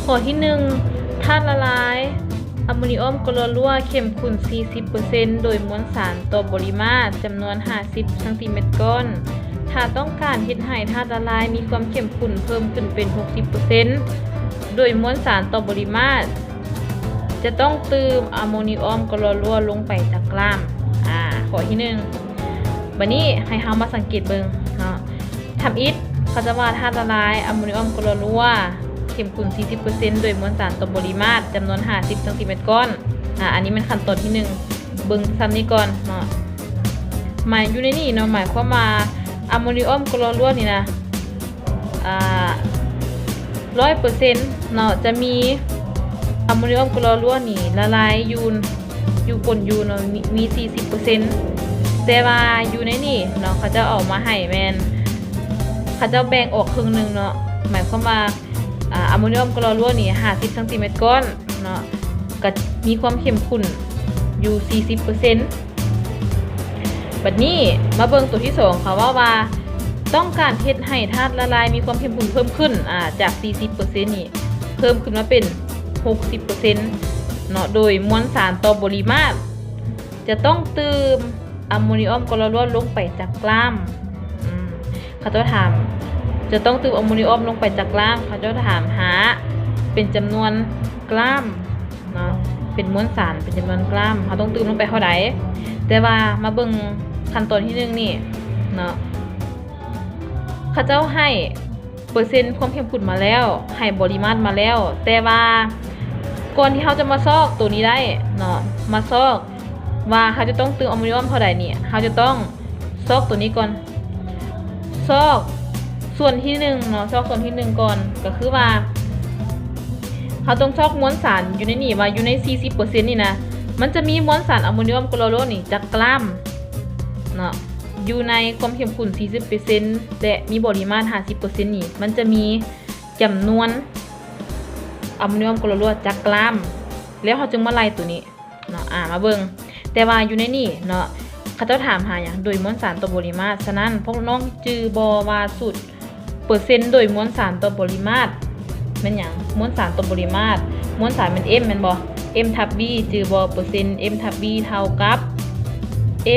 ຂໍ້ທີໜຶ່ງ ທາດລະລາຍອາໂມນີອອມກລໍລົວເຂັ້ມຂຸ້ນສີ່ສິບເປີເຊັນ ໂດຍມວນສານຕໍ່ບໍລິມາດຈຳນວນຫ້າສິບຊັງຕີແມັດກ້ອນ. ຖ້າຕ້ອງການເຮັດໃຫ້ທາດລະລາຍມີຄວາມເຂັ້ມຂຸ້ນເພີ່ມຂຶ້ນເປັນຫົກສິບເປີເຊັນ ໂດຍມວນສານຕໍ່ບໍລິມາດ ຈະຕ້ອງຕື່ມອາໂມນີອອມກລໍລົວລົງໄປຈັກກຣາມ. ອາ ຂໍ້ທີໜຶ່ງ. ບາດນີ້ໃຫ້ເຮົາມາສັງເກດເບິ່ງເນາະ. ທຳອິດ ເຂົາຈະວ່າທາດລະລາຍອາໂມນີອອມກລໍລົວເຂັ້ມຂຸ້ນສີ່ສິບເປີເຊັນ ໂດຍມວນສານຕໍ່ບໍລິມາດຈຳນວນຫ້າສິບຊັງຕີແມັດກ້ອນ. ອາ ອັນນີ້ແມ່ນຂັ້ນຕອນທີໜຶ່ງ ເບິ່ງຊ່ຳນີ້ກ່ອນເນາະ. ໝາຍ ຢູ່ໃນນີ້ເນາະ ໝາຍຄວາມວ່າອາໂມນີອອມກລໍລົວນີ້ນະ ອາ ຮ້ອຍເປີເຊັນເນາະ ຈະມີອາໂມນີອອມກລໍລົວນີ້ລະລາຍຢູ່ ຢູ່ ປົນຢູ່ເນາະ ມີ ມີສີ່ສິບເປີເຊັນ ແຕ່ວ່າຢູ່ໃນນີ້ເນາະ ເຂົາເຈົ້າເອົາມາໃຫ້ແມ່ນ ເຂົາເຈົ້າແບ່ງອອກເຄິ່ງໜຶ່ງເນາະ. ໝາຍຄວາມວ່າ ອາ ອາໂມນີອອມກລໍລົວນີ້ຫ້າສິບຊັງຕີແມັດກ້ອນເນາະ ກະມີຄວາມເຂັ້ມຂຸ້ນຢູ່ສີ່ສິບເປີເຊັນ. ບັດນີ້ມາເບິ່ງໂຕທີສອງ ເຂົາເວົ້າວ່າຕ້ອງການເຮັດໃຫ້ທາດລະລາຍມີຄວາມເຂັ້ມຂຸ້ນເພີ່ມຂຶ້ນ ອາ ຈາກສີ່ສິບເປີເຊັນນີ້ ເພີ່ມຂຶ້ນມາເປັນຫົກສິບເປີເຊັນເນາະ ໂດຍມວນສານຕໍ່ບໍລິມາດຈະຕ້ອງຕື່ມອາໂມນີອອມກລໍລົວລົງໄປຈັກກຣາມ. ອືມ ເຂົາເຈົ້າຖາມ ຈະຕ້ອງຕື່ມອາໂມນີອອມລົງໄປຈັກກຣາມ ເຂົາເຈົ້າຖາມຫາເປັນຈຳນວນກຣາມເນາະ ເປັນມວນສານ ເປັນຈຳນວນກຣາມ ເຮົາຕ້ອງຕື່ມລົງໄປເທົ່າໃດ. ແຕ່ວ່າມາເບິ່ງຂັ້ນຕອນທີໜຶ່ງນີ້ເນາະ ເຂົາເຈົ້າໃຫ້ເປີເຊັນຄວາມເຂັ້ມຂຸ້ນມາແລ້ວ ໃຫ້ບໍລິມາດມາແລ້ວ ແຕ່ວ່າກ່ອນທີ່ເຮົາຈະມາຊອກໂຕນີ້ໄດ້ເນາະ ມາຊອກວ່າເຮົາຈະຕ້ອງຕື່ມອາໂມນີອອມເທົ່າໃດນີ້ ເຮົາຈະຕ້ອງ ຊອກໂຕນີ້ກ່ອນ ຊອກສ່ວນທີໜຶ່ງເນາະ ຊອກສ່ວນທີໜຶ່ງກ່ອນ ກະຄືວ່າເຮົາຕ້ອງຊອກມວນສານຢູ່ໃນນີ້ ວ່າຢູ່ໃນສີ່ສິບເປີເຊັນນີ້ນະ ມັນຈະມີມວນສານອາໂມນີອອມກລໍໂລນີ້ຈັກກຣາມເນາະ ຢູ່ໃນຄວາມເຂັ້ມຂຸ້ນສີ່ສິບເປີເຊັນ ແລະ ມີບໍລິມາດຫ້າສິບເປີເຊັນນີ້ ມັນຈະມີຈຳນວນອາໂມນີອອມກລໍໂລຈັກກຣາມ ແລ້ວເຮົາຈຶ່ງມາໄລ່ໂຕນີ້ ເນາະ ອາ ມາເບິ່ງ ແຕ່ວ່າຢູ່ໃນນີ້ເນາະ ເຂົາເຈົ້າຖາມຫາຫຍັງ? ໂດຍມວນສານຕໍ່ບໍລິມາດ. ສະນັ້ນ ພວກນ້ອງຈື່ບໍ່ວ່າສູດເປີເຊັນໂດຍມວນສານຕໍ່ບໍລິມາດແມ່ນຫຍັງ? ມວນສານຕໍ່ບໍລິມາດ ມວນສານແມ່ນ M ແມ່ນບໍ່? M ທັບ V ຈື່ບໍ່? ເປີເຊັນ M ທັບ V ເທົ່າກັບ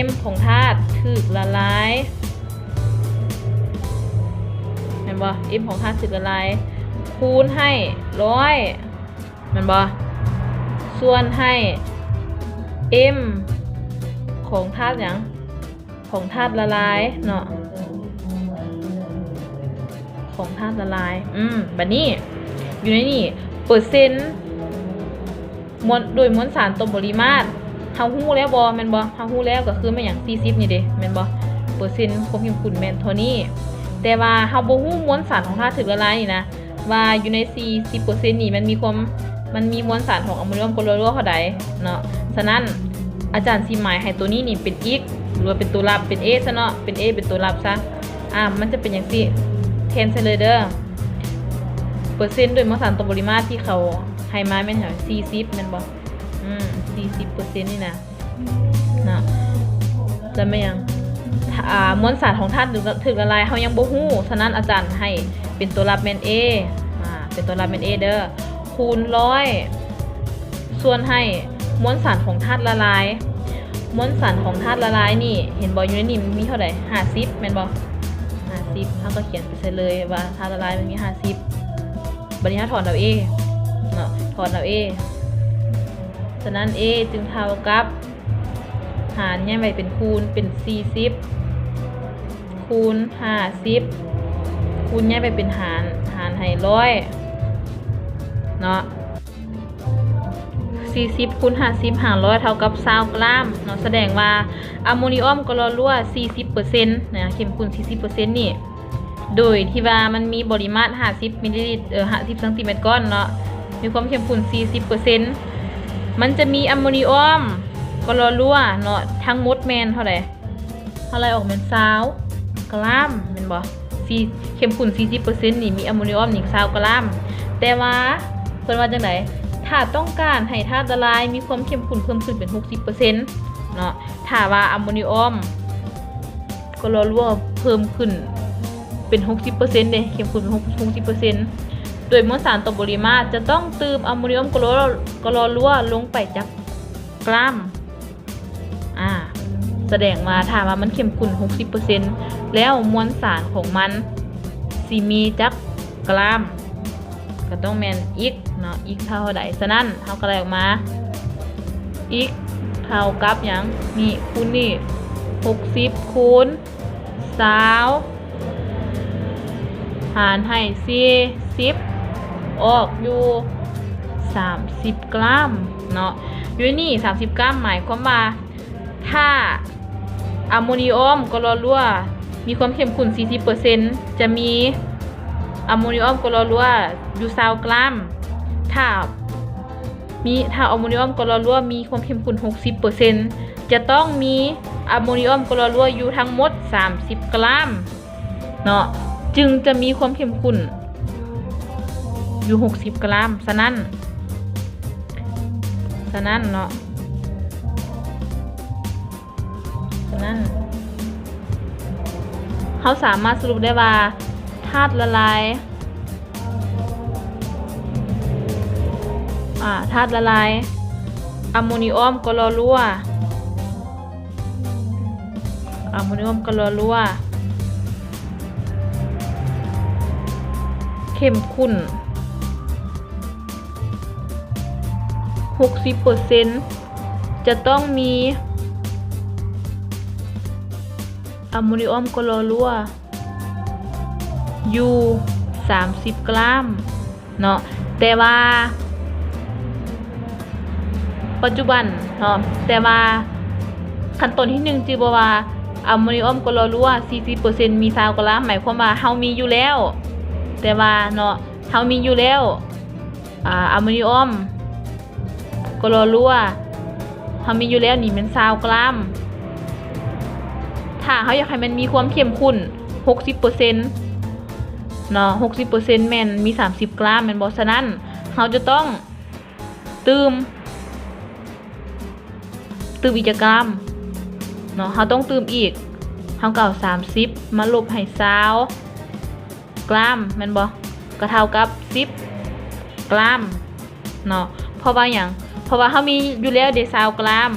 M ຂອງທາດຖືກລະລາຍ ແມ່ນບໍ່? M ຂອງທາດຖືກລະລາຍ ຄູນໃຫ້ຮ້ອຍ ແມ່ນບໍ່? ສ່ວນໃຫ້ M ຂອງທາດຫຍັງ? ຂອງທາດລະລາຍເນາະ ຂອງທາດລະລາຍ. ອືມ ບາດນີ້ ຢູ່ໃນນີ້ ເປີເຊັນ ມວນ ໂດຍມວນສານຕໍ່ບໍລິມາດ ເຮົາຮູ້ແລ້ວບໍ່ ແມ່ນບໍ່? ເຮົາຮູ້ແລ້ວກໍຄືແມ່ນຫຍັງ? ສີ່ສິບນີ້ເດ້ ແມ່ນບໍ່? ເປີເຊັນຄວາມເຂັ້ມຂຸ້ນແມ່ນເທົ່ານີ້ ແຕ່ວ່າເຮົາບໍ່ຮູ້ມວນສານຂອງທາດຖືກລະລາຍນີ້ນະ ວ່າຢູ່ໃນສີ່ສິບເປີເຊັນນີ້ ມັນມີຄວາມ ມັນມີມວນສານຂອງອາໂມນີອອມກລໍໂລເທົ່າໃດເນາະ. ສະນັ້ນ ອາຈານຊິໝາຍໃຫ້ໂຕນີ້ນີ້ເປັນ x ຫຼືວ່າເປັນໂຕລັບ ເປັນ a ຊະເນາະ ເປັນ a ເປັນໂຕລັບຊະ. ອາ ມັນຈະເປັນຈັ່ງຊີ້ ແທນໃສ່ເລີຍເດີ. ເປີເຊັນໂດຍມວນສານຕໍ່ບໍລິມາດທີ່ເຂົາໃຫ້ມາແມ່ນເທົ່າໃດ? ສີ່ສິບ ແມ່ນບໍ່? ອືມ ສີ່ສິບເປີເຊັນນີ້ນະ ເນາະ ແລ້ວແມ່ນຫຍັງ? ອາ ມວນສານຂອງທາດຖືກ ຖືກລະລາຍເຮົາຍັງບໍ່ຮູ້ ສະນັ້ນອາຈານໃຫ້ເປັນຕົວລັບແມ່ນ A ອາ ເປັນຕົວລັບແມ່ນ A ເດີ ຄູນຮ້ອຍ ສ່ວນໃຫ້ມວນສານຂອງທາດລະລາຍ ມວນສານຂອງທາດລະລາຍນີ້ ເຫັນບໍ່? ຢູ່ໃນນີ້ມັນມີເທົ່າໃດ? ຫ້າສິບ ແມ່ນບໍ່? ຫ້າສິບ ເຮົາກໍຂຽນໄປໃສ່ເລີຍວ່າທາດລະລາຍມັນມີຫ້າສິບ ບັດນີ້ເຮົາຖອນເອົາ A ເນາະ ຖອນເອົາ A ສະນັ້ນ A ຈຶ່ງເທົ່າກັບ ຫານຍ້າຍໄປເປັນຄູນ ເປັນສີ່ສິບ ຄູນຫ້າສິບ ຄູນຍ້າຍໄປເປັນຫານ ຫານໃຫ້ຮ້ອຍເນາະ ສີ່ສິບຄູນຫ້າສິບຫານຮ້ອຍເທົ່າກັບຊາວກຣາມເນາະ ສະແດງວ່າອາໂມນີອອມກລໍລົວສີ່ສິບເປີເຊັນນະ ເຂັ້ມຂຸ້ນສີ່ສິບເປີເຊັນນີ້ ໂດຍທີ່ວ່າມັນມີບໍລິມາດຫ້າສິບມິນລີລິດ ເອີ ຫ້າສິບຊັງຕີແມັດກ້ອນເນາະ ມີຄວາມເຂັ້ມຂຸ້ນສີ່ສິບເປີເຊັນ ມັນຈະມີອາໂມນີອອມກລໍລົວເນາະ ທັງໝົດແມ່ນເທົ່າໃດ? ເຮົາໄລ່ອອກແມ່ນຊາວກຣາມ ແມ່ນບໍ່? ສີ່ ເຂັ້ມຂຸ້ນສີ່ສິບເປີເຊັນນີ້ ມີອາໂມນີອອມນີ້ຊາວກຣາມ ແຕ່ວ່າເພິ່ນວ່າຈັ່ງໃດ? ຖ້າຕ້ອງການໃຫ້ທາດລະລາຍມີຄວາມເຂັ້ມຂຸ້ນເພີ່ມຂຶ້ນເປັນຫົກສິບເປີເຊັນເນາະ ຖ້າວ່າອາໂມນີອອມ ກໍລໍລົວເພີ່ມຂຶ້ນເປັນຫົກສິບເປີເຊັນເດ້ ເຂັ້ມຂຸ້ນເປັນຫົກ ຫົກສິບເປີເຊັນ ໂດຍມວນສານຕໍ່ບໍລິມາດ ຈະຕ້ອງຕື່ມອາໂມນີອອມກລໍ ກລໍລົວລົງໄປຈັກກຣາມ. ອາ ສະແດງວ່າຖ້າວ່າມັນເຂັ້ມຂຸ້ນຫົກສິບເປີເຊັນ ແລ້ວມວນສານຂອງມັນຊິມີຈັກກຣາມ? ກໍຕ້ອງແມ່ນ x ເນາະ x ເທົ່າເທົ່າໃດ. ສະນັ້ນເຮົາກໍໄດ້ອອກມາ x ເທົ່າກັບຫຍັງ? ນີ້ ຄູນນີ້ ຫົກສິບຄູນ ຊາວ ຫານໃຫ້ສີ່ສິບ ອອກຢູ່ສາມສິບກຣາມເນາະ. ຢູ່ໃນນີ້ສາມສິບກຣາມ ໝາຍຄວາມວ່າ ຖ້າອາໂມນີອອມກລໍລົວມີຄວາມເຂັ້ມຂຸ້ນສີ່ສິບເປີເຊັນ ຈະມີອາໂມນີອອມກລໍລົວຢູ່ຊາວກຣາມ. ຖ້າມີ ຖ້າອາໂມນີອອມກລໍລົວມີຄວາມເຂັ້ມຂຸ້ນຫົກສິບເປີເຊັນ ຈະຕ້ອງມີອາໂມນີອອມກລໍລົວຢູ່ທັງໝົດສາມສິບກຣາມເນາະ ຈຶ່ງຈະມີຄວາມເຂັ້ມຂຸ້ນຢູ່ຫົກສິບກຣາມ. ສະນັ້ນ ສະນັ້ນເນາະ ສະນັ້ນ ເຮົາສາມາດສະຫຼຸບໄດ້ວ່າ ທາດລະລາຍ ອາ ທາດລະລາຍອາໂມນີອອມກລໍລົວ ອາໂມນີອອມກລໍລົວ ເຂັ້ມຂຸ້ນຫົກສິບເປີເຊັນ ຈະຕ້ອງມີອາໂມນີອອມກລໍລົວຢູ່ສາມສິບກຣາມເນາະ. ແຕ່ວ່າປັດຈຸບັນເນາະ ແຕ່ວ່າຂັ້ນຕອນທີໜຶ່ງ ຈື່ບໍ່ວ່າອາໂມນີອອມກລໍລົວສີ່ສິບເປີເຊັນ ມີຊາວກຣາມ ໝາຍຄວາມວ່າເຮົາມີຢູ່ແລ້ວ ແຕ່ວ່າເນາະ ເຮົາມີຢູ່ແລ້ວ ອາ ອາໂມນີອອມ ກລໍລົວ ເຮົາມີຢູ່ແລ້ວນີ້ແມ່ນຊາວກຣາມ. ຖ້າເຮົາຢາກໃຫ້ມັນມີຄວາມເຂັ້ມຂຸ້ນຫົກສິບເປີເຊັນເນາະ ຫົກສິບເປີເຊັນແມ່ນມີສາມສິບກຣາມແມ່ນບໍ່? ສະນັ້ນເຮົາຈະຕ້ອງຕື່ມ ຕື່ມອີກຈັກກຣາມເນາະ ເຮົາຕ້ອງຕື່ມອີກ ເຮົາກໍເອົາສາມສິບມາລົບໃຫ້ຊາວ ກຣາມແມ່ນບໍ່? ກໍເທົ່າກັບສິບກຣາມເນາະ. ເພາະວ່າຫຍັງ? ເພາະວ່າເຮົາມີຢູ່ແລ້ວເດ ຊາວກຣາມ.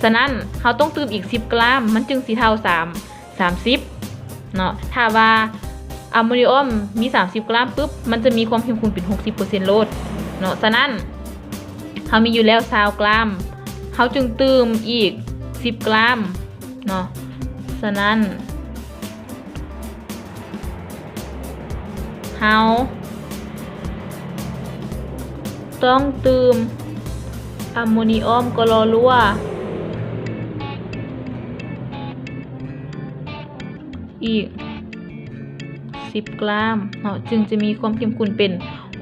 ສະນັ້ນເຮົາຕ້ອງຕື່ມອີກສິບກຣາມ ມັນຈຶ່ງຊິເທົ່າສາມ ສາມສິບເນາະ. ຖ້າວ່າອາໂມນີອອມມີສາມສິບກຣາມປຶບ ມັນຈະມີຄວາມເຂັ້ມຂຸ້ນເປັນຫົກສິບເປີເຊັນໂລດເນາະ. ສະນັ້ນເຮົາມີຢູ່ແລ້ວຊາວກຣາມ ເຮົາຈຶ່ງຕື່ມອີກສິບກຣາມເນາະ. ສະນັ້ນ ເຮົາຕ້ອງຕື່ມອາໂມນີອອມກລໍລົວອີກສິບກຣາມເນາະ ຈຶ່ງຈະມີຄວາມເຂັ້ມຂຸ້ນເປັນ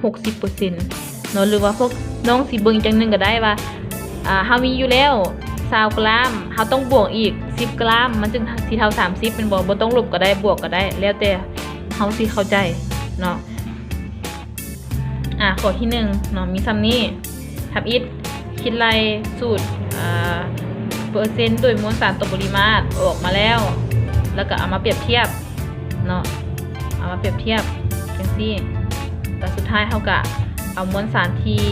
ຫົກສິບເປີເຊັນເນາະ ຫຼືວ່າພວກນ້ອງຊິເບິ່ງອີກຢ່າງໜຶ່ງກໍໄດ້ວ່າ ອາ ເຮົາມີຢູ່ແລ້ວຊາວກຣາມ ເຮົາຕ້ອງບວກອີກສິບກຣາມ ມັນຈຶ່ງຊິເທົ່າສາມສິບແມ່ນບໍ່? ບໍ່ຕ້ອງລົບກໍໄດ້ ບວກກໍໄດ້ ແລ້ວແຕ່ເຮົາຊິເຂົ້າໃຈເນາະ. ອາ ຂໍ້ທີໜຶ່ງເນາະ ມີສ່ຳນີ້. ທຳອິດ ຄິດໄລ່ສູດ ອາ ເປີເຊັນໂດຍມວນສານຕໍ່ບໍລິມາດອອກມາແລ້ວ ແລ້ວກໍເອົາມາປຽບທຽບ ເນາະ ເອົາມາປຽບທຽບຈັ່ງຊີ້ ແລ້ວສຸດທ້າຍເຮົາກະເອົາມວນສານທີ່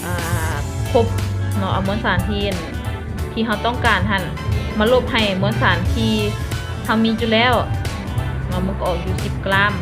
ອາ ຄົບເນາະ ເອົາມວນສານທີ່ ທີ່ເຮົາຕ້ອງການຫັ້ນ ມາລົບໃຫ້ມວນສານທີ່ເຮົາມີຢູ່ແລ້ວເນາະ ມັນກໍອອກຢູ່ສິບກຣາມ